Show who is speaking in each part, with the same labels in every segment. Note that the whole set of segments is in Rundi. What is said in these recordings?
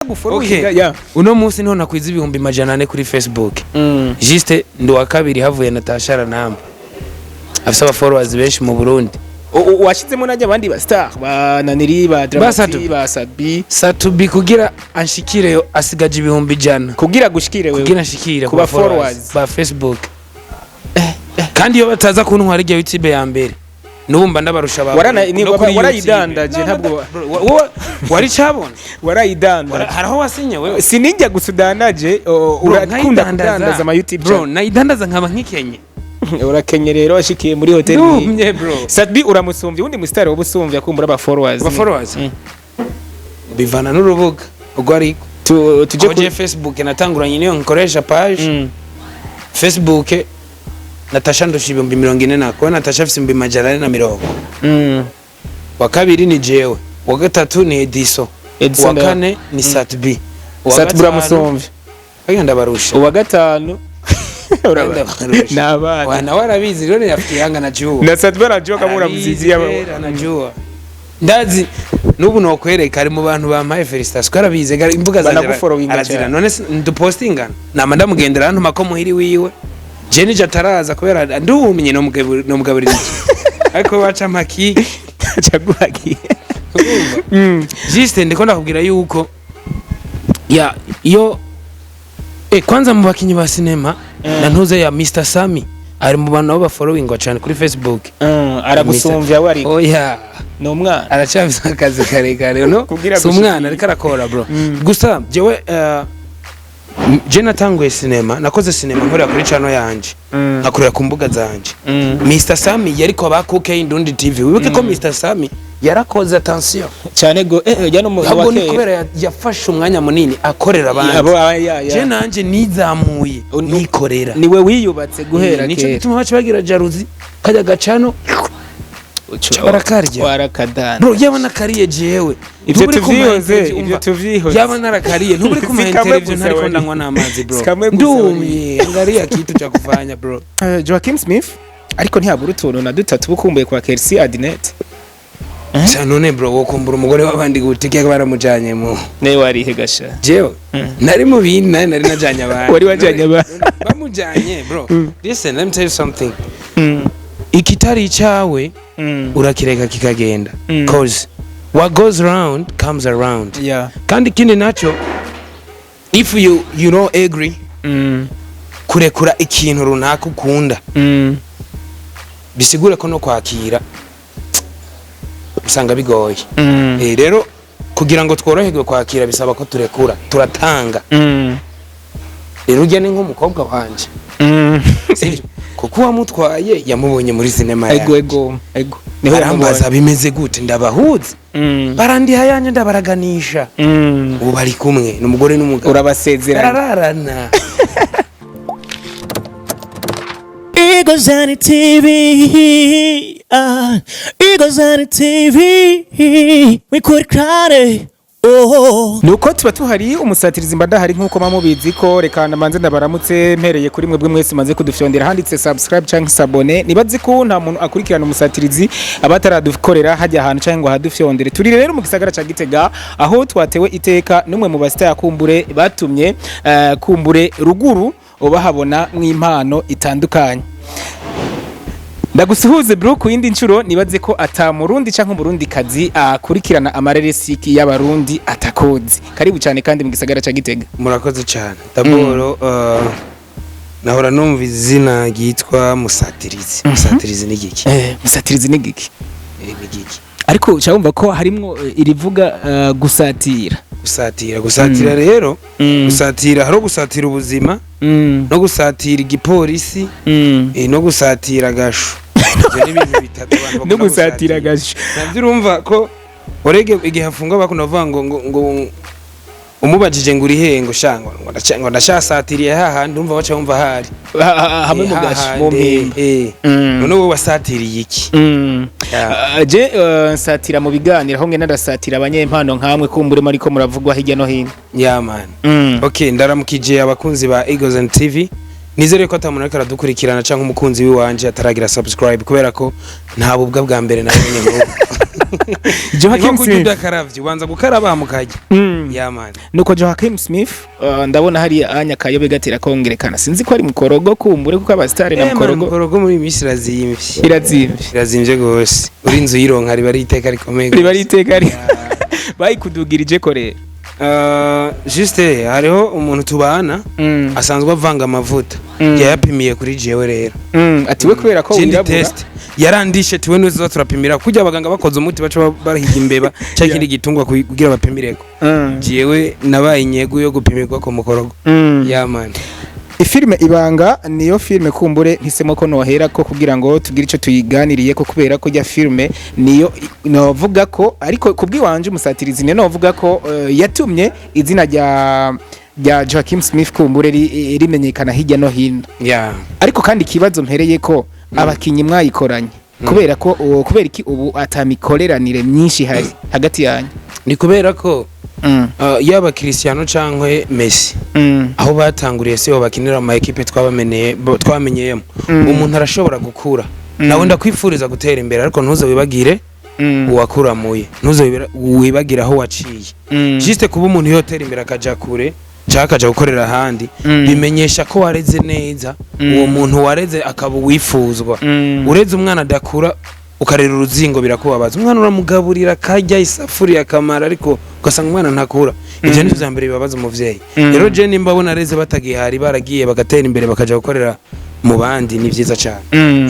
Speaker 1: Gufollowinga.
Speaker 2: Okay.
Speaker 1: Ya.
Speaker 2: Uno munsi niho nakwiza 400,000 kuri Facebook. Juste ndi wa kabiri havuye Natasha Ranamba, afise aba followers benshi mu Burundi.
Speaker 1: Washizemo najya abandi ba star, ba Naniri, ba Dramati,
Speaker 2: Satu.
Speaker 1: ba Sabi.
Speaker 2: Satubi kugira anshikireyo asigaje 100,000.
Speaker 1: Kugira gushikire wewe.
Speaker 2: Kugira anshikire
Speaker 1: ku ba followers.
Speaker 2: Ba Facebook. Kandi iyo bataza kuntwara irya YouTube ya mbere, n'ubu mba ndabarusha ba no kuri
Speaker 1: warayidandaje,
Speaker 2: YouTube.
Speaker 1: ntabwo-
Speaker 2: Bro, wowe wari cabona?
Speaker 1: Warayidandaje.
Speaker 2: Haraho wasinye wewe?
Speaker 1: Sinijya gusa udandaje,
Speaker 2: Bro,
Speaker 1: urakunda
Speaker 2: nkayidandaza.
Speaker 1: kudandaza ama YouTube.
Speaker 2: Bro, nayidandaza nkaba nkikenye.
Speaker 1: Urakenye rero, washikiye muri hotel.
Speaker 2: Ndumye, bro.
Speaker 1: Sadbi uramusumbye, undi mustar wowe usumbye kumbura aba followers.
Speaker 2: Aba followers?
Speaker 1: Mm.
Speaker 2: Bivana n'urubuga ubwo ariko.
Speaker 1: Tuje
Speaker 2: Aho je Facebook natanguranye niyo nkoresha page. Facebook Natasha ndusha 40,000 na kuba Natasha afise 440,000. Wa kabiri ni jewe, wa gatatu ni Ediso,
Speaker 1: Edison.
Speaker 2: wa kane ni Satb.
Speaker 1: Sadbi uramusumbye.
Speaker 2: Oya, ndabarusha.
Speaker 1: Uwa gatanu
Speaker 2: Ndabarusha.
Speaker 1: n'abana.
Speaker 2: Wa nawe arabizi rero, ni rafiki yangu, anajua.
Speaker 1: Na Sadbi anajua kama
Speaker 2: Arabizi
Speaker 1: uramzidia.
Speaker 2: kweli, anajua. Ndazi n'ubu nokwereka ari mu bantu bampaye félicitations ko arabizi imbuga zanje.
Speaker 1: Banagufollowinga
Speaker 2: arazira
Speaker 1: cyane.
Speaker 2: none dupostingana, nama ndamugendera ntuma ko muhiri wiwe je nije ataraza kubera ndumye nomugaburira iki, ariko waca mpakiki.
Speaker 1: Caguhagiye.
Speaker 2: Urumva? Juste ndiko ndakubwira yuko ya iyo kwanza mu bakinyi ba sinema na ntuze ya Mr Sami ari mu bantu nabo bafollowingwa cyane kuri Facebook.
Speaker 1: Aragusumbya we, ariko
Speaker 2: Oya.
Speaker 1: ni umwana.
Speaker 2: Aracyafise akazi karekare, no
Speaker 1: Kugira
Speaker 2: si umwana,
Speaker 1: gushikira.
Speaker 2: ariko arakora, bro. Gusa jewe je natanguye sinema, nakoze sinema nkorera kuri channel yanje, nkakorera ku mbuga zanje. Mr Sami yariko ba Kuke Indundi TV. Wibuke ko Mr Sami yarakoze, attention.
Speaker 1: Cyane go ujya no mu
Speaker 2: Ahubwo ni
Speaker 1: wa kera.
Speaker 2: kubera yafashe umwanya munini akorera abandi.
Speaker 1: Abo ya.
Speaker 2: Je nanje nizamuye, nikorera.
Speaker 1: Niwe wiyubatse guhera
Speaker 2: Nico
Speaker 1: kera.
Speaker 2: gituma baca bagira jalousie, kajya gacano barakarya.
Speaker 1: Warakadana.
Speaker 2: Bro, yaba nakariye jewe,
Speaker 1: Ivyo
Speaker 2: ntuburi ku ma
Speaker 1: tuvyihoze,
Speaker 2: interview,
Speaker 1: ivyo
Speaker 2: umva.
Speaker 1: tuvyihoze.
Speaker 2: Yaba narakariye, ntuburi ku ma
Speaker 1: Si kamwe
Speaker 2: interview
Speaker 1: gusa
Speaker 2: ntariko
Speaker 1: wari.
Speaker 2: ndanywa n'amazi, bro.
Speaker 1: Si kamwe gusa wari.
Speaker 2: Ndumye, angalia kitu cha kufanya, bro.
Speaker 1: Joaquin Smith, ariko ntihabura utuntu na dutatu bukumbuye kwa Kersi Adnet.
Speaker 2: Sa none, bro, wokumbura umugore w'abandi gute baramujanye mu
Speaker 1: Nawe warihe gasha?
Speaker 2: Jewe nari mu bindi, nari najanye abandi.
Speaker 1: Wari wajanye abandi.
Speaker 2: Bamujanye, bro. Listen, let me tell you something: ikitari icawe urakireka kikagenda, 'cause what goes round comes around. Kandi ikindi naco, if you don't agree kurekura ikintu runaka ukunda, bisigure ko no kwakira usanga bigoye. Rero kugira ngo tworoherwe kwakira bisaba ko turekura, turatanga. Rero urya ni nk'umukobwa wanje. Sivyo? Kuko uwamutwaye yamubonye muri sinema
Speaker 1: Ego.
Speaker 2: yanjye.
Speaker 1: Ego, niho
Speaker 2: Arambaza bimeze gute, ndabahuza, barandiha yanje, ndabaraganisha. Ubu bari kumwe, ni umugore n'umugabo.
Speaker 1: Urabasezeranya.
Speaker 2: Barararana.
Speaker 3: Eagles on the TV, Eagles on the TV, we could cry, oh.
Speaker 1: Nuko tuba tuhari, umusatirizi mba ndahari nkuko mubizi ko reka namanze ndabaramutse, mpereye kuri mwebwe mwese maze kudufyondera handitse subscribe canke s'abonner. Nibazi ko nta muntu akurikirana umusatirizi aba ataradukorera hajya ahantu canke ngo ahadufyondere. Turi rero mu gisagara ca Gitega, aho twatewe iteka n'umwe mu basita kumbure batumye kumbure ruguru ubahabona mw'impano itandukanye. Ndagusuhuze, bro, ku yindi nshuro. Nibaze ko ata murundi canke umurundi kazi akurikirana amareresiki y'abarundi atakozi. Karibu cyane kandi mu gisagara ca Gitega.
Speaker 2: Murakoze cyane. D'abord nahora numva izina ryitwa Musatirizi. Musatirizi ni giki?
Speaker 1: Musatirizi ni giki?
Speaker 2: Ni giki?
Speaker 1: Ariko uca wumva ko harimwo irivuga gusatira.
Speaker 2: Gusatira, gusatira rero, gusatira, hari gusatira ubuzima no gusatira igipolisi no gusatira agashu. Ivyo ni ibintu bitatu abantu
Speaker 1: No
Speaker 2: bakunda.
Speaker 1: Gusatira agashu.
Speaker 2: Navyo urumva ko urege igihe afungwa bakunda kuvuga ngo umubajije ngo uri he, ngo sha ngo ndashasatiriye hahandi, urumva baca bumva hari
Speaker 1: Hamwe mu gashu, mu
Speaker 2: hahandi,
Speaker 1: mpimba.
Speaker 2: None wowe wasatiriye iki? Ya.
Speaker 1: Je nsatira mu biganiro, aho ngenda ndasatira abanyempano nkamwe kumbure ariko muravugwa hirya no hino.
Speaker 2: Yeah, man. Okay, ndaramukije abakunzi ba Eagles and TV. Nizere ko atamuntu ariko aradukurikirana canke umukunzi wiwanje ataragira subscribe, kubera ko nta bubwa bwa mbere nabonye nk'ubu.
Speaker 1: Joaquin
Speaker 2: Ni nko kurya
Speaker 1: Smith.
Speaker 2: Udakaravye, ubanza gukaraba mukarya. Yeah man.
Speaker 1: Nuko Joaquin Smith, ndabona hariya anya kayobe gatera kongerekana, sinzi ko ari mukorogo kumbure, kuko abasitari na
Speaker 2: Eh, man,
Speaker 1: mukorogo.
Speaker 2: Mukorogo muri iyi minsi irazimvye.
Speaker 1: Irazimvye.
Speaker 2: Irazimvye gose. Uri inzu yironka riba ari iteka rikomeye.
Speaker 1: Riba ari iteka bayikudugirije ko rero.
Speaker 2: Juste hariho umuntu tubana asanzwe avanga amavuta, yayapimiye kuri jewe rero.
Speaker 1: Ati we kubera ko
Speaker 2: Ikindi
Speaker 1: wirabura.
Speaker 2: test yarandishe tiwe niwe tuza turapimira kurya abaganga bakoze umuti baca barahiga imbeba cyangwa ikindi gitungwa kugira bapimireko. Jewe nabaye inyegu yo gupimirwa ku mukorogo. Yeah man.
Speaker 1: Ifilime Ibanga niyo filime kumbure ntisemo ko nohera ko kugira ngo tugire ico tuyiganiriye ko, kubera ko rya filime niyo novuga ko, ariko kubwiwanje umusatirizi niyo novuga ko yatumye izina rya Joaquin Smith kumbure rimenyekana hirya no hino. Ariko kandi ikibazo mpereye ko abakinyi mwayikoranye, kubera ko kubera iki ubu atamikoreranire myinshi hari hagati yanyu?
Speaker 2: Ni kubera ko yaba Cristiano canke Messi, aho batanguriye siho bakinira mu ma ekipe twabameneye twamenyeyemo. Umuntu arashobora gukura, nawe ndakwifuriza gutera imbere, ariko ntuze wibagire uwakuramuye, ntuze wibagire aho waciye. Juste kuba umuntu yotera imbere akaja kure canke akaja gukorera ahandi, bimenyesha ko wareze neza. Uwo muntu wareze akaba uwifuzwa. Ureze umwana adakura, ukarera uruzingo, birakubabaza. Umwana uramugaburira akarya isafuriya akamara, ariko ugasanga umwana ntakura. Ivyo nivyo vya mbere bibabaza umuvyeyi. Rero je nimba abona areze batagihari, baragiye bagatera imbere bakaja gukorera mu bandi, ni vyiza cane.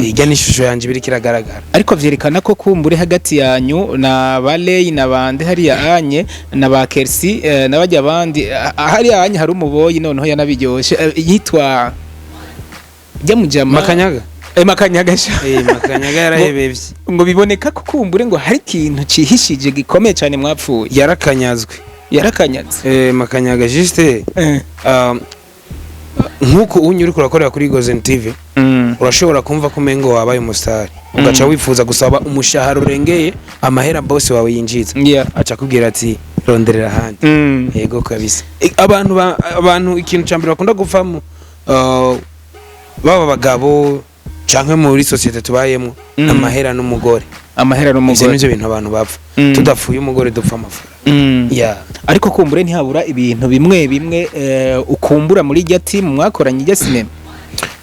Speaker 2: Irya n'ishusho yanje ibiriko iragaragara.
Speaker 1: Ariko vyerekana ko kumbure hagati yanyu na Baley na bande hariya anye na ba Kersi, na bajya abandi, hariya anye hari umuboyi noneho yanabiryoshe, yitwa jya mujama.
Speaker 2: Makanyaga.
Speaker 1: Makanyaga sha.
Speaker 2: Makanyaga yarahebevye.
Speaker 1: Ngo biboneka ko kumbure ngo hari ikintu cihishije gikomeye cyane mwapfuye.
Speaker 2: Yarakanyazwe.
Speaker 1: Yarakanyaze.
Speaker 2: Makanyaga juste, nkuko unyu uriko urakorera kuri Gozen TV, urashobora kumva ko umengo wabaye umusitari, ugaca wifuza gusaba umushahara urengeye amahera boss wawe yinjiza. Aca akubwira ati ronderera ahandi. Yego kabisa. Abantu ikintu ca mbere bakunda gupfamo, baba abagabo canke muri société tubayemo, amahera n'umugore.
Speaker 1: Amahera
Speaker 2: Ivyo
Speaker 1: n'umugore.
Speaker 2: nivyo bintu abantu bapfa. Tudapfuye umugore, dupfa amafaranga. Yeah.
Speaker 1: Ariko kumbure ntihabura ibintu bimwe bimwe ukumbura muri irya team mwakoranye irya sinema.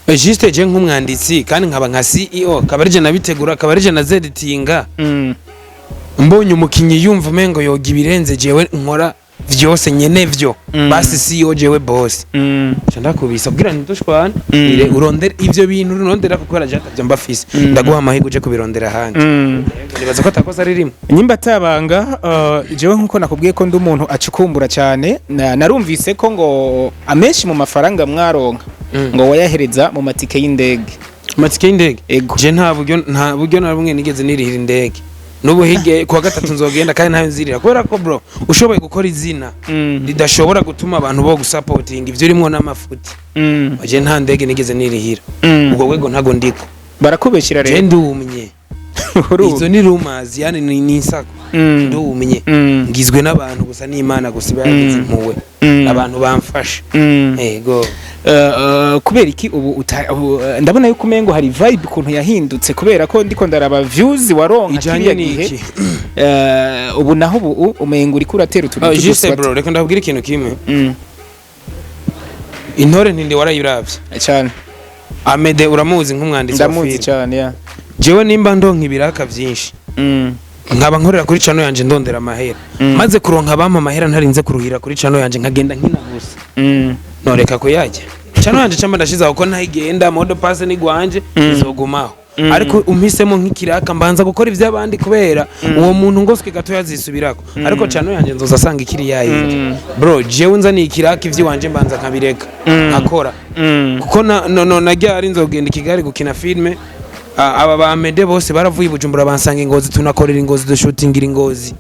Speaker 2: Juste je nk'umwanditsi kandi nkaba nka CEO, akaba arije nabitegura, akaba arije na zeditinga, mbonye umukinyi yumva umengo yoga ibirenze jewe nkora vyose nyene vyo, basi CEO jewe boss, nca ndakubisa kugira ntidushwane. Urondere ivyo bintu urondera kuko araje atavyo mba afise. Ndaguha amahirwe uje kubirondera ahandi. Nibaza ko atakosa ririmo.
Speaker 1: Nyimba atabanga, jewe nkuko nakubwiye ko ndi umuntu acukumbura cyane, narumvise ko ngo amenshi mu mafaranga mwaronka ngo wayahereza mu matike y'indege.
Speaker 2: Amatike y'indege?
Speaker 1: Ego.
Speaker 2: Je nta buryo na bumwe nigeze nirihira indege. N'ubu hirya kuwa gatatu nzogenda kandi ntayo nzirira, kubera ko bro, ushoboye gukora izina ridashobora gutuma abantu bo gusapotinga ivyo urimwo n'amafuti. Je nta ndege nigeze nirihira. Ubwo rwego ntago ndiko.
Speaker 1: Barakubeshyira
Speaker 2: Je
Speaker 1: rero.
Speaker 2: ndumye.
Speaker 1: Urumva.
Speaker 2: Izo ni rumors, yani ni insako. Ndumye. Ngizwe n'abantu gusa n'Imana gusa iba yagize impuhwe. Abantu bamfasha. Yego.
Speaker 1: Kubera iki ubu ndabona yuko umengo hari vibe ukuntu yahindutse, kubera ko ndiko ndaraba views waronka
Speaker 2: Ijanye
Speaker 1: kiriya gihe,
Speaker 2: n'iki?
Speaker 1: Ubu naho ubu umengo uriko uratera utuntu
Speaker 2: Ah, juste
Speaker 1: tw'uduswata.
Speaker 2: bro, reka ndabwira ikintu kimwe. Intore ntindi warayiravye?
Speaker 1: Cyane.
Speaker 2: Amede uramuzi nk'umwanditsi wa
Speaker 1: Ndamuzi
Speaker 2: filime.
Speaker 1: cyane, ya.
Speaker 2: Jewe nimba ndonka ibiraka vyinshi, nkaba nkorera kuri channel yanje ndondera amahera, maze kuronka abampa amahera ntarinze kuruhira kuri channel yanje, nkagenda nkina gusa, noreka kuyajya channel yanje camba ndashize aho ko ntayigenda, mot de passe ni gwanje, izogumaho. Ariko umpisemo nk'ikiraka, mbanza gukora ivy'abandi, kubera uwo muntu ngoswe gato yazisubirako, ariko channel yanje nzoza asanga ikiri yayindi. Bro, jewe nzaniye ikiraka, ivy'iwanje mbanza nkabireka nkakora, kuko na no, no, najyari nzogenda i Kigali gukina filme. Aba ba Mede bose baravuye i Bujumbura bansanga ingozi, tunakorera ingozi, dushutingira ingozi,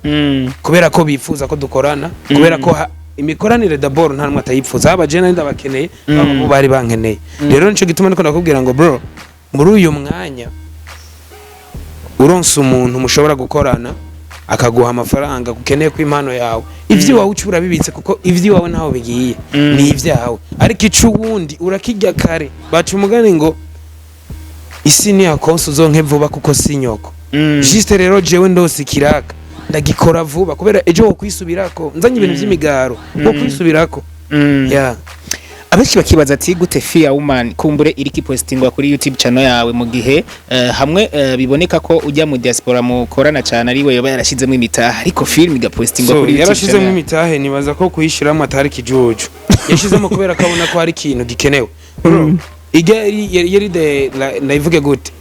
Speaker 2: kubera ko bifuza ko dukorana, kubera ko imikoranire d'abord nta numwe atayipfuza. Haba je nari ndabakeneye, baba bo bari bankeneye. Rero nico gituma niko ndakubwira ngo bro, muri uyu mwanya uronse umuntu mushobora gukorana akaguha amafaranga ukeneye ko impano yawe, ivy'iwawe uca urabibitse, kuko ivy'iwawe ntaho bigiye, ni ivyawe, ariko ico uwundi urakirya kare. Baca umugani ngo isi ni yakonsa uzonke vuba, kuko si nyoko. Juste rero jewe ndose ikiraka ndagikora vuba, kubera ejo wo kwisubirako nzanye ibintu vy'imigaro wo kwisubirako. Yeah.
Speaker 1: Abenshi bakibaza ati gute Fear Woman kumbure iriko ipostingwa kuri YouTube channel yawe, mu gihe hamwe biboneka ko ujya mu diaspora mukorana cyane ari we yoba yarashizemo imitahe, ariko film igapostingwa
Speaker 2: So,
Speaker 1: kuri YouTube
Speaker 2: yarashizemo
Speaker 1: channel yawe.
Speaker 2: imitahe, nibaza ko kuyishiramo atari kijuju, yashizemo kubera ko abona ko hari ikintu gikenewe. Bro, ijya yari the ndayivuge gute,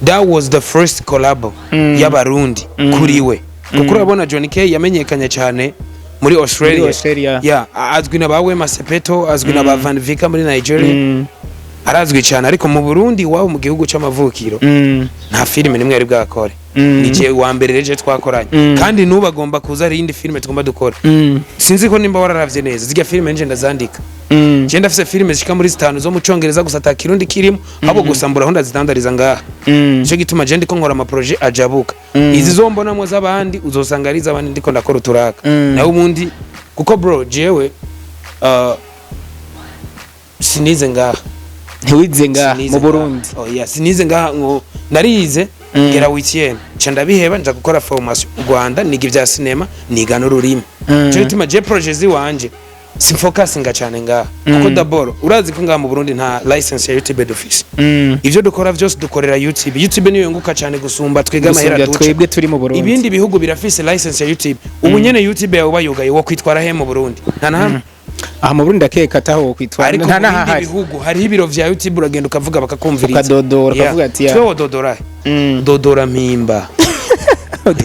Speaker 2: that was the first collab y'Abarundi kuri we, kuko urabona John K yamenyekanye cyane muri Australia.
Speaker 1: Muri Australia.
Speaker 2: Yeah, azwi na ba Wema Sepetu, azwi na ba Van Vika muri Nigeria. Arazwi cyane, ariko mu Burundi iwabo mu gihugu c'amavukiro nta filime nimwe yari bwakore. Ni jewe wa mbere rero twakoranye. Kandi n'ubu agomba kuza, hari iyindi filime tugomba dukora. Sinzi ko nimba wararavye neza zirya filime nje ndazandika. Je ndafise filime zishika muri zitanu zo mu Congereza gusa, ata Kirundi kirimo, ahubwo gusa mbura aho ndazidandariza ngaha. Nico gituma je ndiko nkora amaprojet ajabuka. Izi zo mbonamwo z'abandi uzosanga ari iz'abandi ndiko ndakora uturaka. Nawe ubundi kuko bro, jewe sinize ngaha.
Speaker 1: Ntiwize ngaha
Speaker 2: Sinize
Speaker 1: mu Burundi?
Speaker 2: ngaha. Oh, yeah, sinize ngaha, ngo narize ngera huitième nca ndabiheba, nja gukora formation mu Rwanda, niga ivya cinema, niga n'ururimi. Nico gituma je projet ziwanje simfocusinga cyane ngaha, kuko d'abord urazi ko ngaha mu Burundi nta license ya YouTube dufise. Ivyo dukora vyose dukorera YouTube. YouTube niyo yunguka cyane gusumba twebwe amahera
Speaker 1: Gusumbya
Speaker 2: duca.
Speaker 1: twebwe turi mu Burundi.
Speaker 2: Ibindi bihugu birafise license ya YouTube. Ubu nyene YouTube yawe bayugaye, wo kwitwara he mu Burundi? Nta na hamwe.
Speaker 1: Aha mu Burundi ndakeka ataho kwitwara.
Speaker 2: Ariko
Speaker 1: Nta
Speaker 2: mu bindi
Speaker 1: n'ahahari.
Speaker 2: bihugu hariho ibiro vya YouTube, uragenda ukavuga bakakumviriza.
Speaker 1: Ukadodora, ukavuga ati, ya.
Speaker 2: Twe wododora he? Dodora Mpimba.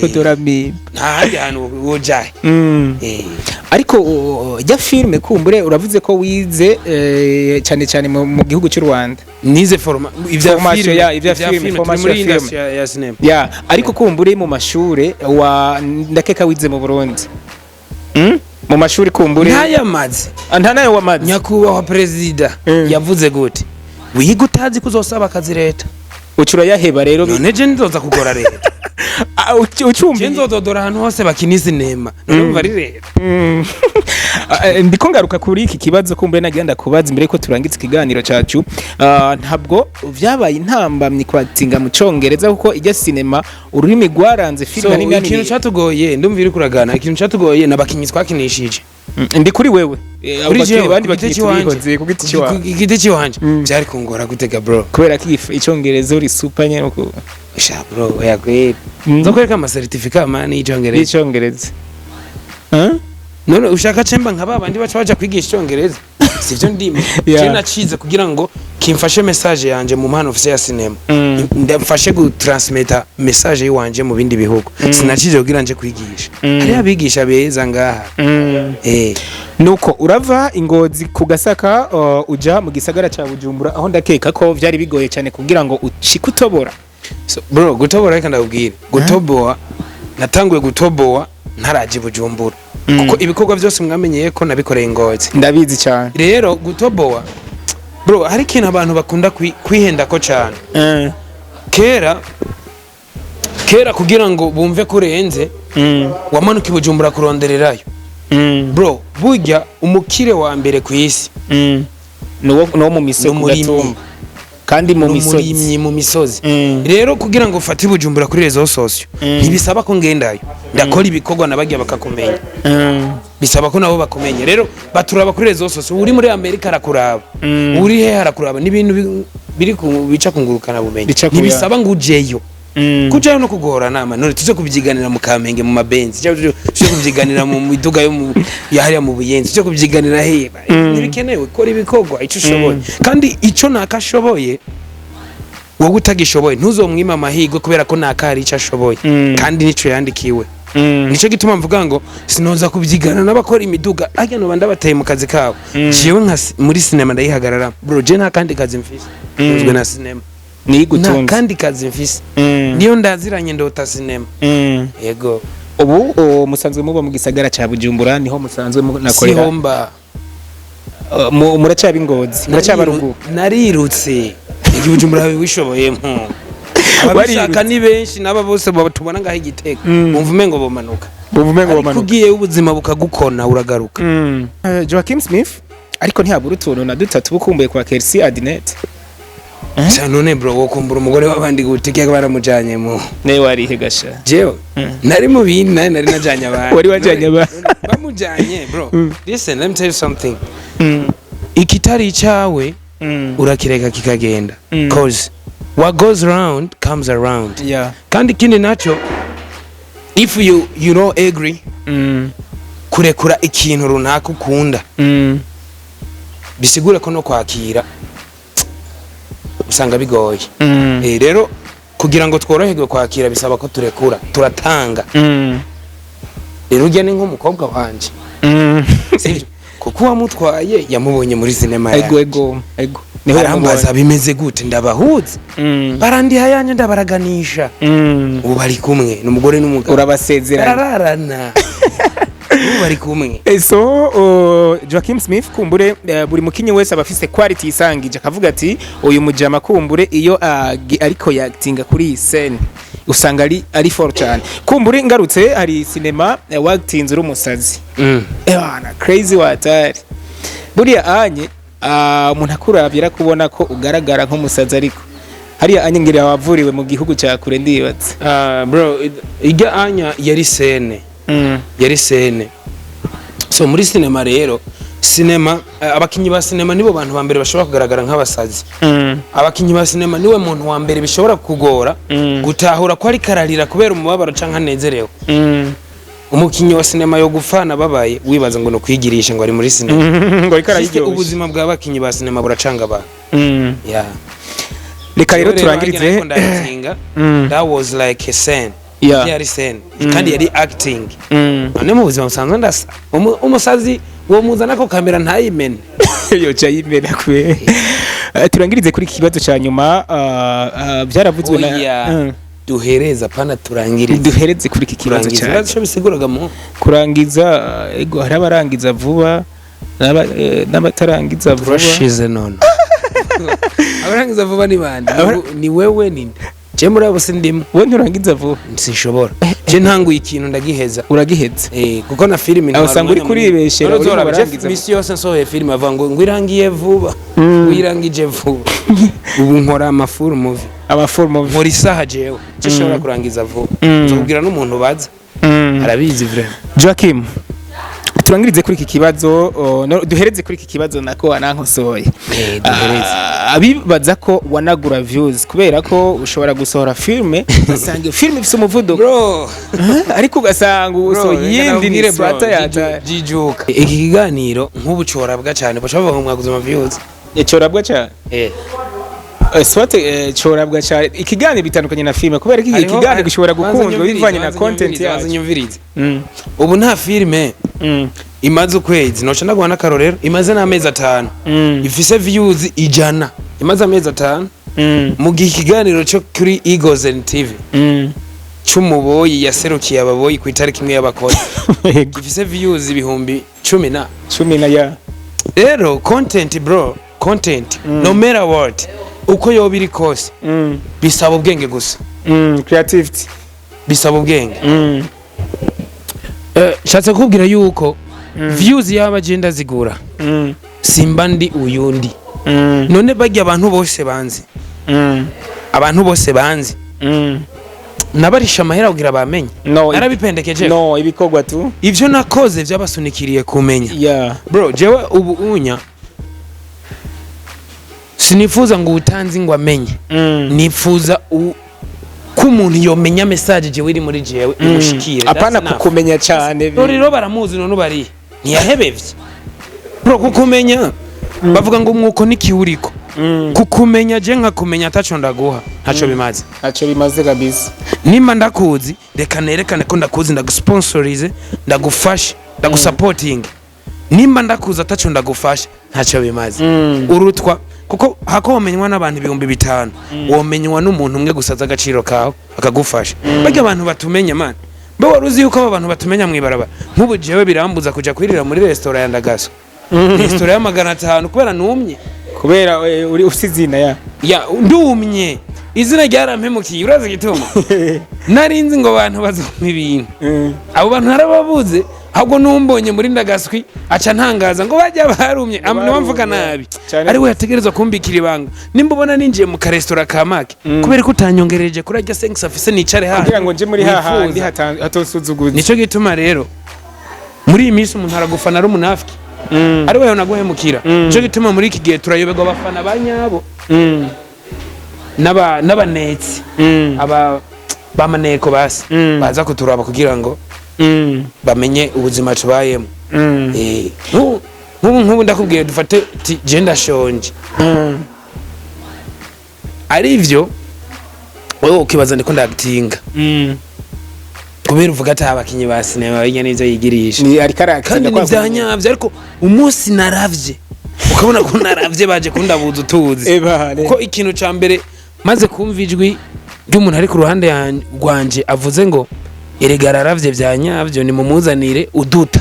Speaker 1: Dodora Mpimba.
Speaker 2: Nta handi hantu wojahe.
Speaker 1: Ariko jya filime kumbure uravuze ko wize cyane cyane mu gihugu cy'u Rwanda.
Speaker 2: Nize forma ivya
Speaker 1: Formation,
Speaker 2: filime.
Speaker 1: ya, ivya filime,
Speaker 2: turi
Speaker 1: formation
Speaker 2: muri
Speaker 1: ya filime.
Speaker 2: industry ya cinema.
Speaker 1: Ya, ariko kumbure mu mashure wa ndakeka wize mu Burundi, Mu mashuri kumbure
Speaker 2: Ntayamaze.
Speaker 1: Ah, nta nayo wamaze?
Speaker 2: Nyakubahwa perezida yavuze gute? Wiga utazi ko uzosaba akazi leta.
Speaker 1: Ucura yaheba rero.
Speaker 2: None je nzoza kugora leta?
Speaker 1: Ah,
Speaker 2: Je
Speaker 1: ucumbi
Speaker 2: nzododora ahantu hose bakina sinema, none umva ari leta?
Speaker 1: Ah, ndiko ngaruka kuri iki kibazo kumbure nagira ndakubaza imbere ko turangiza ikiganiro cacu. Ah, ntabwo vyabaye intambamyi kwatinga mu Congereza, kuko ijya sinema ururimi rwaranze
Speaker 2: So,
Speaker 1: filime n'imyanya
Speaker 2: ikintu catugoye, ndumva iri kuragana, ikintu catugoye nabakinyi twakinishije.
Speaker 1: Ndi kuri wewe. Abo
Speaker 2: Kuri
Speaker 1: bakinyi
Speaker 2: jewe,
Speaker 1: bandi
Speaker 2: ku giti
Speaker 1: bakinyi
Speaker 2: ciwanje.
Speaker 1: tubihoze ku giti ciwawe.
Speaker 2: Ku giti ciwanje byari kungora gutega, bro.
Speaker 1: Kubera ko Icongereza uri super nyene
Speaker 2: Sha bro, oya kweli. Nzokwereka ama certificat man y'Icongereza.
Speaker 1: Y'icongereza. Huh?
Speaker 2: None ushaka cemba nka babandi baca baja kwigisha Icongereza? Sivyo ndimo. Je nacize kugira ngo kimfashe message yanje mu mpano ofise ya cinema. Ndamfashe gutransmita message yiwanje mu bindi bihugu. Sinacize kugira nje kwigisha. Hariho abigisha beza ngaha.
Speaker 1: Nuko urava Ingozi ku Gasaka, uja mu gisagara ca Bujumbura, aho ndakeka ko vyari bigoye cyane kugira ngo ushike utobora.
Speaker 2: So, bro, gutobora, reka ndakubwire, gutoboa natanguye gutoboa ntaraje i Bujumbura, kuko ibikorwa byose mwamenyeye ko nabikoreye Ingozi.
Speaker 1: Ndabizi cyane.
Speaker 2: Rero gutoboa, bro, hari ikintu abantu bakunda kwihendako cyane. Kera kera kugira ngo bumve ko urenze, wamanuka i Bujumbura kurondererayo. Bro, burya umukire wa mbere ku isi
Speaker 1: Nuwo mu misozi ku
Speaker 2: N'umurimyi.
Speaker 1: gatumba kandi mu misozi.
Speaker 2: Umurimyi mu misozi. Rero kugira ngo ufate i Bujumbura kuri réseaux sociaux, ntibisaba ko ngendayo, ndakora ibikorwa nabagiye bakakumenya. Bisaba ko nabo bakumenya. Rero baturaba kuri réseaux sociaux, uri muri Amerika arakuraba, uri hehe arakuraba, n'ibintu biri bica kungurukana bumenyi. Ntibisaba ngo ujeyo. Kujayo no kugorana nama, none tuze kubyiganira mu Kamenge mu mabenzi, cyangwa tuze kubyiganira mu miduga yo mu ya hariya mu Buyenzi, tuze kubyiganira hehe? Ntibikenewe. Kora ibikorwa icyo ushoboye, kandi icyo nakashoboye wowe utagishoboye ntuzomwime amahirwe kubera ko naka hari icyo ashoboye. Kandi nico yandikiwe. Nico gituma mvuga ngo sinoza kubyigana n'abakora imiduga arya noba ndabateye mu kazi kabo. Jewe nka muri sinema ndayihagarara, bro. Je nta kandi kazi mfise, ntunzwe na sinema.
Speaker 1: Ni
Speaker 2: Nta
Speaker 1: igutunze.
Speaker 2: kandi kazi mfise. Niyo ndaziranye ndota sinema. Yego.
Speaker 1: Ubu musanzwe muba mu gisagara ca Bujumbura, niho musanzwe munakorera?
Speaker 2: Siho mba.
Speaker 1: Muracaba Ingozi, muracaba ruguru?
Speaker 2: Narirutse igihe Bujumbura wishoboyemo, ababishaka ni benshi, n'aba bose tubona ngaho Igitega bumva umengo bomanuka.
Speaker 1: Bumva umengo
Speaker 2: Ariko
Speaker 1: bomanuka.
Speaker 2: ugiye ubuzima bukagukona uragaruka.
Speaker 1: Joaquim Smith, ariko ntihabura utuntu na dutatu bukumbuye kwa Kersi Adinet.
Speaker 2: Sha, none bro, wokumbura umugore w'abandi gute kiyaga baramujanye mu
Speaker 1: Nawe warihe gasha?
Speaker 2: Jewe nari mu bindi, nari najanye abantu.
Speaker 1: Wari wajanye abantu.
Speaker 2: Bamujanye, bro, listen, let me tell you something. Ikitari icawe urakireka kikagenda, cause what goes round comes around. Kandi ikindi naco, if you don't agree kurekura ikintu runaka ukunda, bisigura ko no kwakira usanga bigoye. Rero kugira ngo tworoherwe kwakira bisaba ko turekura, turatanga. Rero urya ni nk'umukobwa wanje, sivyo? Kuko uwamutwaye yamubonye muri sinema
Speaker 1: Ego.
Speaker 2: yanjye.
Speaker 1: Ego, niho
Speaker 2: Arambaza bimeze gute, ndabahuza, barandiha yanje, ndabaraganisha. Ubu bari kumwe, ni umugore n'umugabo.
Speaker 1: Urabasezeranya.
Speaker 2: Barararana, ubu bari kumwe.
Speaker 1: So Joaquin Smith, kumbure buri mukinyi wese aba afise quality yisangije, akavuga ati uyu mujama kumbure iyo ariko yakitinga kuri iyi scene usanga ari fort cyane. Kumbure ngarutse hari cinema wakitinze uri umusazi. Ebana, crazy watari buriya anye umuntu akuravye arakubona ko ugaragara nk'umusazi, ariko hariya anye ngira wavuriwe mu gihugu cya kure, ndibatse.
Speaker 2: Ah, bro, ijya anya yari scene. Yari scene. So muri sinema rero, sinema, abakinyi ba sinema nibo bantu ba mbere bashobora kugaragara nk'abasazi. Abakinyi ba sinema niwe muntu wa mbere bishobora kugora gutahura ko ariko ararira kubera umubabaro canke anezerewe. Umukinyi wa sinema yo gufana babaye wibaza ngo ni ukwigirisha, ngo ari muri sinema.
Speaker 1: Ngo ariko
Speaker 2: Juste
Speaker 1: arayiryoshe.
Speaker 2: Ubuzima bw'abakinyi ba sinema buracanga abantu. Yeah.
Speaker 1: Reka rero
Speaker 2: Rero
Speaker 1: turangirize.
Speaker 2: ariko ndayitinga. That was like a scene. Yari scene kandi yari acting. None mu buzima busanzwe ndasa umusazi uwo muzana ko kamera ntayimene.
Speaker 1: Yoca yimena kwe. Turangirize kuri iki kibazo cya nyuma, byaravuzwe na
Speaker 2: Oya. Duhereza pana, turangirize.
Speaker 1: Duhereze kuri iki kibazo
Speaker 2: Turangiza.
Speaker 1: cya
Speaker 2: Urazi ico bisiguraga mu
Speaker 1: kurangiza? Ego, hari abarangiza vuba n'abatarangiza vuba.
Speaker 2: Turashize. None abarangiza vuba ni bande? Ni wewe, ni je? Muri abo sindimo.
Speaker 1: Wowe nturangiza vuba?
Speaker 2: Sinshobora. Je ntanguye ikintu ndagiheza.
Speaker 1: Uragiheza.
Speaker 2: Kuko na filime
Speaker 1: Aho
Speaker 2: ntwara
Speaker 1: usanga uri
Speaker 2: umwanya munini.
Speaker 1: kuribeshera,
Speaker 2: None
Speaker 1: uri mu
Speaker 2: uzoraba, Jeff,
Speaker 1: barangiza.
Speaker 2: misi yose nsohoye filime avuga ngo irangiye vuba, wirangije vuba. Ubu nkora ama full movie.
Speaker 1: Aba full movie.
Speaker 2: Nkora isaha jewe sinshobora kurangiza vuba. Nzokubwira n'umuntu baza, arabizi vraiment.
Speaker 1: Joachim, turangirize kuri iki kibazo, no, duhereze kuri iki kibazo nako wanankosoye.
Speaker 2: Duhereze.
Speaker 1: Abibaza ko wanagura views kubera ko ushobora gusohora filme, ugasanga iyo filme ifise umuvuduko,
Speaker 2: bro,
Speaker 1: ariko ugasanga usohoye iyindi ni swata yataye.
Speaker 2: Jijuka, iki kiganiro nk'ubu corabwa cyane, baca bavuga ngo mwaguze ama views.
Speaker 1: Corabwa cyane. Swate corabwa cyane. Ikiganiro bitandukanye na filme kubera ko iki kiganiro gishobora gukundwa bivanye na content
Speaker 2: yacu.
Speaker 1: yacu.
Speaker 2: Nyumvirize. Ubu nta filime imaze ukwezi, noca ndaguha n'akarorero, imaze n'amezi 5, ifise views 100, imaze amezi 5, mu gihe ikiganiro cyo kuri Eagles and TV c'umuboyi yaserukiye ababoyi ku itariki imwe y'abakozi gifise views 10,000 na
Speaker 1: 10 na ya.
Speaker 2: Rero content, bro, content, no matter what, uko yoba iri kose, bisaba ubwenge gusa.
Speaker 1: Creativity.
Speaker 2: Bisaba ubwenge. Shatse kukubwira yuko views yaba agenda zigura, simba ndi uyundi. None barya abantu bose banzi, abantu bose banzi, nabarisha amahera kugira bamenye?
Speaker 1: No.
Speaker 2: Narabipendekeje.
Speaker 1: No, ibikorwa tu.
Speaker 2: Ivyo nakoze vyabasunikiriye kumenya. Bro, jewe ubu unya sinifuza ngo utanzi ngo amenye. Nifuza ko umuntu yomenya message jewe iri muri jewe imushikire.
Speaker 1: Apana
Speaker 2: That's enough.
Speaker 1: kukumenya cyane.
Speaker 2: Rero baramuzi, none bari ntiyahebevye, bro. Kukumenya, bavuga ngo umwuko n'ikiwuriko. Kukumenya je nkakumenya ataco ndaguha, ntaco bimaze.
Speaker 1: Ntacyo bimaze kabisa.
Speaker 2: Nimba ndakuzi, reka nerekane ko ndakuzi, ndagusponsorize, ndagufashe, ndagusapotinge. Nimba ndakuzi ataco ndagufasha, ntacyo bimaze. Urutwa kuko hako womenywa n'abantu 5000, womenywa n'umuntu umwe gusa azi agaciro kawe akagufasha. Barya abantu batumenya, man, mbe wari uzi yuko abo bantu batumenya mw'ibarabara? Nk'ubu jewe birambuza kuja kwirira muri resitora ya Ndagaso, resitora ya 500, kubera numye.
Speaker 1: Kubera uri ufite izina ya
Speaker 2: Ya, ndumye, izina ryarampemukiye. Urazi igituma? Nari nzi ngo abantu bazumva ibintu, abo bantu narababuze. Ahubwo numbonye muri ndagaswi aca ntangaza ngo bajya barumye. Niwe mvuga nabi.
Speaker 1: Cyane.
Speaker 2: Ari we yategerezwa kumbikira ibanga. Nimba ubona ninjiye mu karesitora ka make, kubera ko utanyongereje kuri arya 5 afise, nicare hano
Speaker 1: Kugira ngo nje muri hahandi
Speaker 2: wifuza.
Speaker 1: Hatosuzuguza.
Speaker 2: Nico gituma rero muri iyi minsi umuntu aragufana ari umunafiki, ari we naguhemukira. Nico gituma muri iki gihe turayoberwa abafana ba nyabo n'abanetsi, aba bamaneko basi baza kuturaba kugira ngo bamenye ubuzima tubayemo. Nk'ubu ndakubwiye, dufate ti je ndashonje, ari ivyo wewe ukibaza ndiko ndagitinga, kubera uvuga ati abakinyi ba sinema bijya n'ivyo yigirisha.
Speaker 1: Ni ariko arakina.
Speaker 2: Kandi ni vya nyavyo, ariko umunsi naravye ukabona ko naravye baje kundabuza utuzi.
Speaker 1: Ebane.
Speaker 2: Kuko ikintu ca mbere maze kumva ijwi ry'umuntu ari ku ruhande rwanje avuze ngo erega araravye vya nyavyo, nimumuzanire uduta,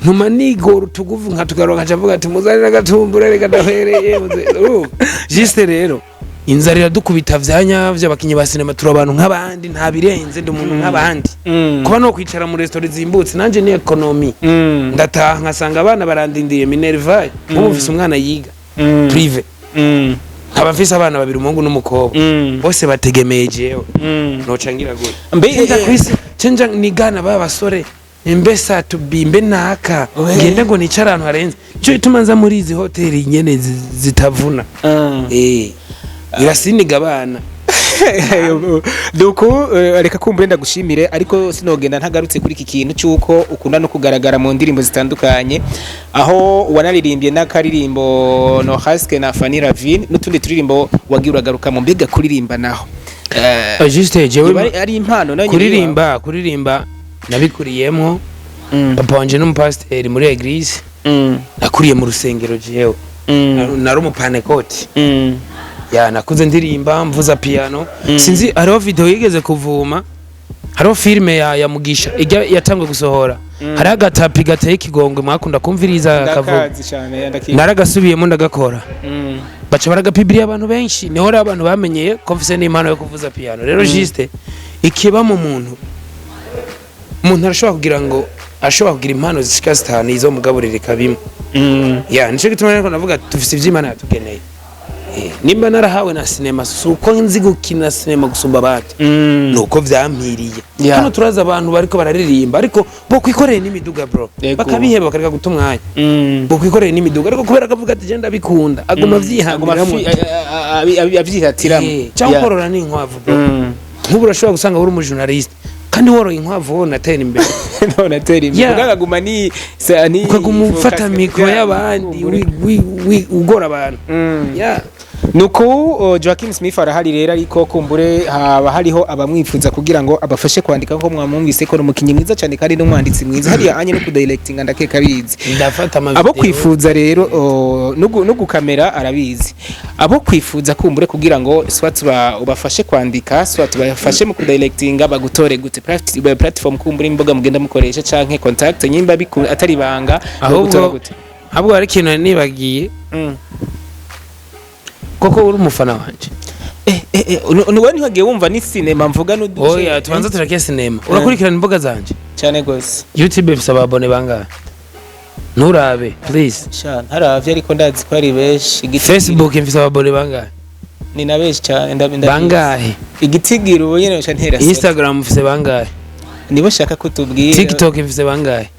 Speaker 2: ntuma nigora utuguvu nkatugaruka, nkaca mvuga ati muzanire agatumbura, reka ndahwereye. Urumva? Juste rero inzara iradukubita vya nyavyo. Abakinyi ba sinema turi abantu nk'abandi, nta birenze, ndi umuntu nk'abandi. Kuba no kwicara mu resitora zimbutse nanje ni économie. Ndataha nkasanga abana barandindiye minerval. Nk'ubu mfise umwana yiga privé, nkaba mfise abana babiri, umuhungu n'umukobwa, bose bategemeye jewe. Noca ngira gute?
Speaker 1: Mbe
Speaker 2: Cenja kwisi cenja nigana ba basore mbe satubi mbe naka ngende ngo nicare ahantu harenze. Nico gituma nza muri izi hoteli nyene zitavuna. Irasiniga abana.
Speaker 1: Duku reka kumbure ndagushimire, ariko sinogenda ntagarutse kuri iki kintu cy'uko ukunda no kugaragara mu ndirimbo zitandukanye, aho wanaririmbye n'akaririmbo No Haske na Fanny Ravine n'utundi turirimbo wagiye uragaruka mu. Mbega kuririmba naho
Speaker 2: Juste jewe
Speaker 1: yoba ari impano nayo nyene?
Speaker 2: Kuririmba nabikuriyemwo. Papa wanje n'umupasiteri muri église. Nakuriye mu rusengero jewe. Nari umupanekoti. Ya, nakuze ndirimba, mvuza piano. Sinzi, hariho video yigeze kuvuma, hariho filime ya Mugisha ijya yatangwe gusohora, hariho agatapi gateye ikigongwe mwakunda kumviriza kavuga.
Speaker 1: Ndakazi cyane, ndakizi.
Speaker 2: Naragasubiyemo ndagakora, baca baragapibiriye abantu benshi. Niho rero abantu bamenyeye ko mfise n'impano yo kuvuza piano. Rero juste ikiba mu muntu, umuntu arashobora kugira ngo ashobora kugira impano zishika zitanu, izo mugaburira ikabimwe. Ya, nico gituma rero navuga dufise ivyo Imana yatugeneye. Nimba narahawe na sinema, si uko nzi gukina sinema gusumba abandi, nuko vyampiriye. Hano turazi abantu bariko bararirimba ariko bo kwikoreye n'imiduga, bro. Bakabiheba, bakareka guta umwanya. Bo kwikoreye n'imiduga, ariko kubera akavuga ati je ndabikunda, aguma
Speaker 1: aguma
Speaker 2: avyihambiramwo.
Speaker 1: Avyihatiramwo.
Speaker 2: Cyangwa korora n'inkwavu, bro. Nk'ubu urashobora gusanga uri umujournaliste kandi woroye inkwavu, wowe unatera imbere.
Speaker 1: None atera imbere. Ukaguma ni ni
Speaker 2: ukaguma ufata mikoro y'abandi, ugora abantu. Yeah.
Speaker 1: Nuko Joaquin Smith arahari rero, ariko kumbure haba hariho abamwifuza kugira ngo abafashe kwandika, nko mwamwumvise ko ni umukinnyi mwiza cyane kandi n'umwanditsi mwiza hariya anye no kudirectinga, ndakeka abizi.
Speaker 2: Ndafata ama
Speaker 1: Abo
Speaker 2: video.
Speaker 1: kwifuza rero no gukamera arabizi. Abo kwifuza kumbure kugira ngo soit ubafashe kwandika, soit ubafashe mu kudirectinga, bagutore gute? Platform kumbure imbuga mugenda mukoresha canke contact nyimba atari banga, bagutora
Speaker 2: Ahubwo
Speaker 1: gute?
Speaker 2: ahubwo hari ikintu nari nibagiye. Koko uri umufana wanje.
Speaker 1: Nuwe ntiwagiye wumva ni sinema mvuga n'uduce.
Speaker 2: Oya, tubanza tureke sinema. Urakurikirana imbuga zanje?
Speaker 1: Cyane gose.
Speaker 2: YouTube ifise ababone bangahe? Nturabe, please.
Speaker 1: Sha, ntaravye, ariko ndazi ko ari benshi.
Speaker 2: Facebook ifise ababone bangahe?
Speaker 1: Ni na benshi cyane, ndabizi.
Speaker 2: Bangahe?
Speaker 1: Igitigiri ubu nyene nca ntera soni.
Speaker 2: Instagram ifise bangahe?
Speaker 1: Nibo shaka kutubwira.
Speaker 2: TikTok ifise bangahe?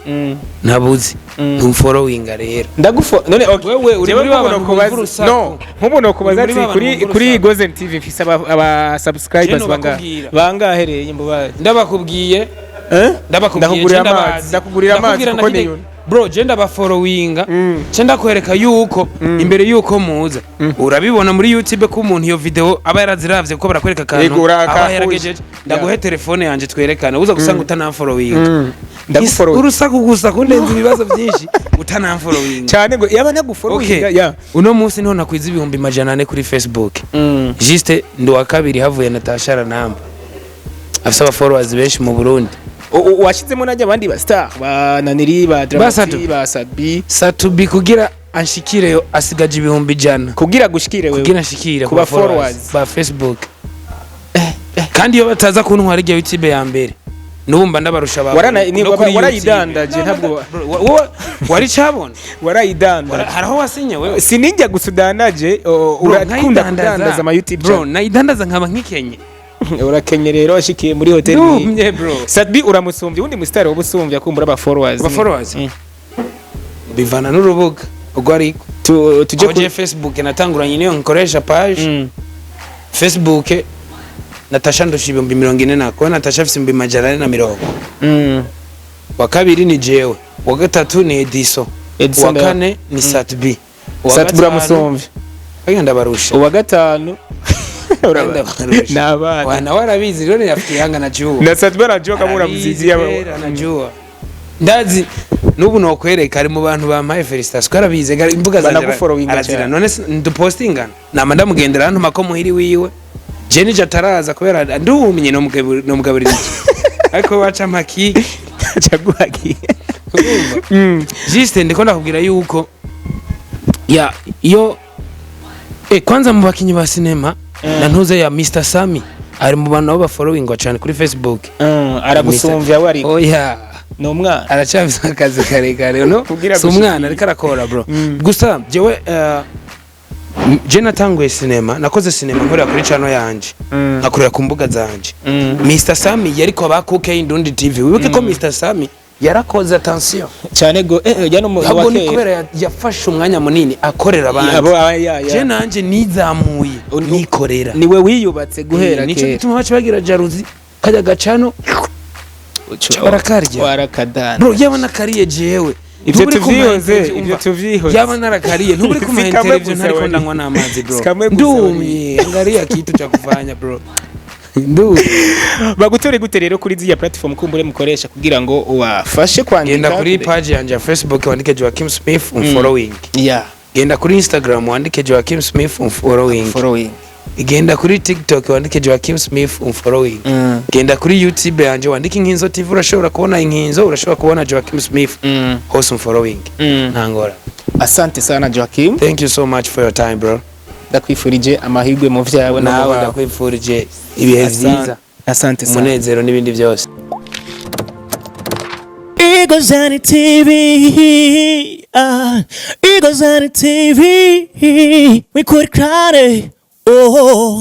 Speaker 2: Ntabuzi. Ntumfollowinga rero.
Speaker 1: Ndagufo none, okay.
Speaker 2: Wewe uri
Speaker 1: Jewe
Speaker 2: muri ba
Speaker 1: nk'ubu
Speaker 2: bantu
Speaker 1: nokubaza-
Speaker 2: bumva urusaku.
Speaker 1: No, nk'ubu nokubaza
Speaker 2: Uri muri
Speaker 1: ati
Speaker 2: ba bantu
Speaker 1: kuri
Speaker 2: bumva
Speaker 1: kuri
Speaker 2: urusaku.
Speaker 1: Gozen TV mfise aba subscribers
Speaker 2: Je
Speaker 1: bangahe?
Speaker 2: nobakubwira.
Speaker 1: Bangahe rero mbubaye?
Speaker 2: Ndabakubwiye.
Speaker 1: Eh,
Speaker 2: Ndabakubwiye.
Speaker 1: ndakugurira
Speaker 2: Je
Speaker 1: amazi,
Speaker 2: ndabazi.
Speaker 1: ndakugurira amazi
Speaker 2: Ndakubwira
Speaker 1: kuko
Speaker 2: nakide-
Speaker 1: niyo.
Speaker 2: Bro, je ndabafollowinga. Ce ndakwereka yuko imbere yuko muza urabibona muri YouTube ko umuntu iyo video aba yaraziravye, kuko barakwereka akantu
Speaker 1: Yego, urakahuye.
Speaker 2: aba yaragejeje. Ndaguhe telefone yanje twerekane, uza gusanga utanamfollowinga.
Speaker 1: Ndagufollow.
Speaker 2: Urusaku gusa kundenza ibibazo byinshi, utanamfollowinga.
Speaker 1: Cyane ngo yaba ntagufollowinga.
Speaker 2: Okay.
Speaker 1: Ya.
Speaker 2: Uno munsi niho nakwiza 400,000 kuri Facebook. Juste ndi wa kabiri havuye Natasha Ranamba afise aba followers benshi mu Burundi.
Speaker 1: Washizemo najya abandi ba star ba Naniri, ba Dramati,
Speaker 2: Satu.
Speaker 1: ba Sabi.
Speaker 2: Satubi kugira anshikireyo asigaje 100,000.
Speaker 1: Kugira gushikire wewe.
Speaker 2: Kugira anshikire
Speaker 1: ku ba followers.
Speaker 2: Ba Facebook. Kandi iyo bataza kuntwara irya YouTube ya mbere. N'ubu mba ndabarusha ba no kuri YouTube.
Speaker 1: Warayidandaje, ntabwo-
Speaker 2: Bro, wowe wari cabona?
Speaker 1: Warayidandaje.
Speaker 2: Haraho wasinye wewe?
Speaker 1: Sinijya gusa udanaje,
Speaker 2: Bro,
Speaker 1: urakunda
Speaker 2: nkayidandaza.
Speaker 1: kudandaza ama YouTube.
Speaker 2: Bro, nayidandaza nkaba nkikenye.
Speaker 1: Urakenye rero, washikiye muri hoteli.
Speaker 2: Ndumye, bro.
Speaker 1: Sat-B uramusumbya, undi musitari wowe usumbya kumbura aba followers?
Speaker 2: Aba followers?
Speaker 1: Mm.
Speaker 2: Bivana n'urubuga ubwo ariko.
Speaker 1: Tuje
Speaker 2: Aho je Facebook natanguranye niyo nkoresha page. Facebook Natasha ndusha 40,000 nako Natasha afise 440,000. Wa kabiri ni jewe, wa gatatu ni Ediso.
Speaker 1: Edison.
Speaker 2: Wa kane ni Sat-B. Uwa
Speaker 1: Sat-B
Speaker 2: gatanu-
Speaker 1: uramusumbya.
Speaker 2: Oya, ndabarusha.
Speaker 1: Uwa gatanu
Speaker 2: Ndabarusha.
Speaker 1: ni abana.
Speaker 2: Wa nawe arabizi rero, rafiki yangu anajua.
Speaker 1: Na Sat-B anajua kama
Speaker 2: Arabizi
Speaker 1: unamzidia.
Speaker 2: kweli, anajua, ndazi n'ubu nokwereka ari mu bantu bampaye félicitations ko arabizi imbuga zanje.
Speaker 1: Banagufollowinga
Speaker 2: Arazira.
Speaker 1: cyane.
Speaker 2: None dupostingana, nama ndamugendera ntuma ko muhiri wiwe je nije ataraza kubera ndumye nomugaburira iki, ariko waca mpakike.
Speaker 1: Caguhagiye.
Speaker 2: Urumva? Juste ndiko ndakubwira yuko ya iyo kwanza mu bakinyi ba sinema na ntuze ya Mr Sami ari mu bantu nabo bafollowingwa cyane kuri Facebook.
Speaker 1: Aragusumbya we ariko?
Speaker 2: Oya.
Speaker 1: Ni umwana.
Speaker 2: Aracyafise akazi karekare, no
Speaker 1: Kugira
Speaker 2: si umwana,
Speaker 1: gushikira.
Speaker 2: ariko arakora, bro. Gusa jewe je natanguye sinema, nakoze sinema nkorera kuri channel yanje, nkakorera ku mbuga zanje. Mr Sami yariko aba kuke Indundi TV. Wibuke ko Mr Sami yarakoze, attention.
Speaker 1: Cyane go ya no mu
Speaker 2: Ahubwo ni kubera yafashe umwanya munini akorera abandi.
Speaker 1: Abo ya
Speaker 2: Je
Speaker 1: ya
Speaker 2: nanje nizamuye nikorera.
Speaker 1: Niwe wiyubatse guhera
Speaker 2: Nico
Speaker 1: kera.
Speaker 2: gituma baca bagira jalousie, kajya gacano barakarya.
Speaker 1: Warakadana.
Speaker 2: Bro, yaba nakariye jewe,
Speaker 1: Ivyo
Speaker 2: ntuburi kuma
Speaker 1: tuvyihoze,
Speaker 2: interview,
Speaker 1: ivyo
Speaker 2: umva.
Speaker 1: tuvyihoze.
Speaker 2: Yaba narakariye ntuburi kuma
Speaker 1: Si kamwe
Speaker 2: interview
Speaker 1: gusa
Speaker 2: ntariko
Speaker 1: wari.
Speaker 2: ndanywa n'amazi, bro.
Speaker 1: Si kamwe gusa.
Speaker 2: Ndumye, angalia kitu cha kufanya, bro, ndumye.
Speaker 1: Bagutore gute rero kuri ziriya platform kumbure mukoresha kugira ngo ubafashe kwandika?
Speaker 2: Genda kuri page yanje ya Facebook wandike Joaquim Smith following. Genda kuri Instagram wandike Joaquim Smith following.
Speaker 1: Following.
Speaker 2: Genda kuri TikTok wandike Joaquim Smith following. Genda kuri YouTube yanje wandike Inkinzo TV, urashobora kubona Inkinzo, urashobora kubona Joaquim Smith hose following. Nta ngora.
Speaker 1: Asante sana, Joaquim.
Speaker 2: Thank you so much for your time, bro.
Speaker 1: Ndakwifurije amahirwe mu vyawe no mu
Speaker 2: Nawe
Speaker 1: bawe.
Speaker 2: ndakwifurije ibihe vyiza,
Speaker 1: Asante sana.
Speaker 2: umunezero n'ibindi byose.
Speaker 3: Eagles on the TV, Eagles on the TV, we could cry, oh.